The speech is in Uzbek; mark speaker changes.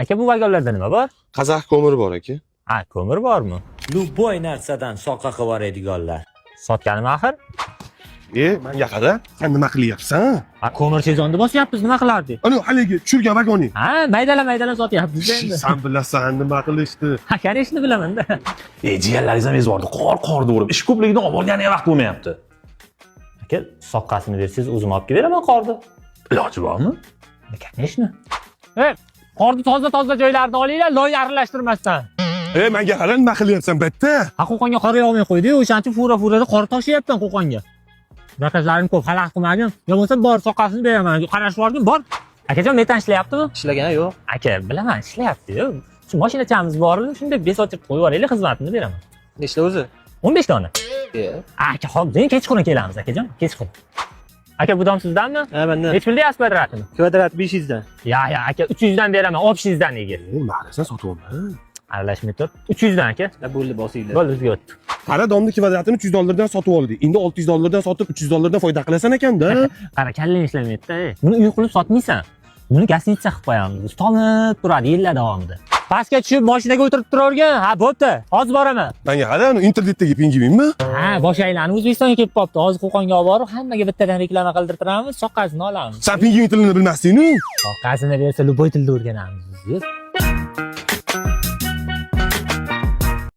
Speaker 1: Aka, bu vagonlarda nima bor?
Speaker 2: Qozoq ko'miri bor, aka.
Speaker 1: Ha, ko'mir bormi?
Speaker 3: Любой narsadan soqqa qilib yuboradiganlar.
Speaker 1: Sotganim axir.
Speaker 2: E, manga qara, sen nima qilyapsan?
Speaker 1: Ha, ko'mir sezonni bosyapmiz, nima qilardik?
Speaker 2: Ana haligi tushirgan vagoning.
Speaker 1: Ha, maydala maydala sotyapmiz endi.
Speaker 2: San bilasan nima qilishni.
Speaker 1: Ha, конечно, bilaman-da.
Speaker 4: E, jiyanlaringiz ham ezvordi, qor qorni urib, ish ko'pligidan olib borganiga vaqt bo'lmayapti.
Speaker 1: Aka, soqqasini bersangiz, o'zim olib kelib beraman qorni.
Speaker 4: Iloji bormi?
Speaker 1: Конечно. E, qorni toza toza joylarini olinglar, loy aralashtirmasdan.
Speaker 2: E, manga qara, nima qilyapsan bu yerda?
Speaker 1: Ha, Qo'qonga qor yog'may qo'ydi-yu, o'shaning uchun fura furada qor toshyapman Qo'qonga. Заказ larim ko'p, xalaqit qilmagin. Yo bo'lmasa bor, soqqasini beraman. Qarashib yuborgin, bor. Akajon, metan ishlayaptimi?
Speaker 5: Ishlagani yo'q.
Speaker 1: Aka, bilaman, ishlayapti-yu. Shu mashinachamiz bor edi, shunday besochib qo'yib yuboraylik, xizmatini beraman.
Speaker 5: Nechta o'zi?
Speaker 1: 15 dona.
Speaker 5: E.
Speaker 1: Aka, hop, deng, kechqurun kelamiz, akajon, kechqurun. Aka, bu dom sizdanmi?
Speaker 5: Ha, mendan.
Speaker 1: Necha pul deyapsiz kvadratini?
Speaker 5: Kvadrat 500 dan.
Speaker 1: Ya, aka, 300 dan beraman, 600 dan nega?
Speaker 2: E, mayli, sen sotib olma.
Speaker 1: Aralashmay tur. 300 dan, aka.
Speaker 5: Ha, bo'ldi, bosinglar.
Speaker 1: Bo'ldi, bizga o'tdi.
Speaker 2: Qara, domni kvadratini 300 dollardan sotib oldik. Endi 600 dollardan sotib 300 dollardan foyda qilasan ekanda.
Speaker 1: Qara, kallang ishlamaydi-da. Buni uy qilib sotmaysan. Buni гостиница qilib qo'yamiz. Tomib turadi yillar davomida. Pastga tushib mashinaga o'tirib turavergin. Ha, bo'pti. Hozir boraman.
Speaker 2: Manga qara, anu internetdagi pingvinmi?
Speaker 1: Ha, bosh aylanib O'zbekistonga kelib qolibdi. Hozir Qo'qonga olib borib, hammaga bittadan reklama qildirtiramiz, soqqasini olamiz.
Speaker 2: Sen pingvin tilini bilmasding-ku.
Speaker 1: Soqqasini bersa, любой tilda o'rganamiz biz.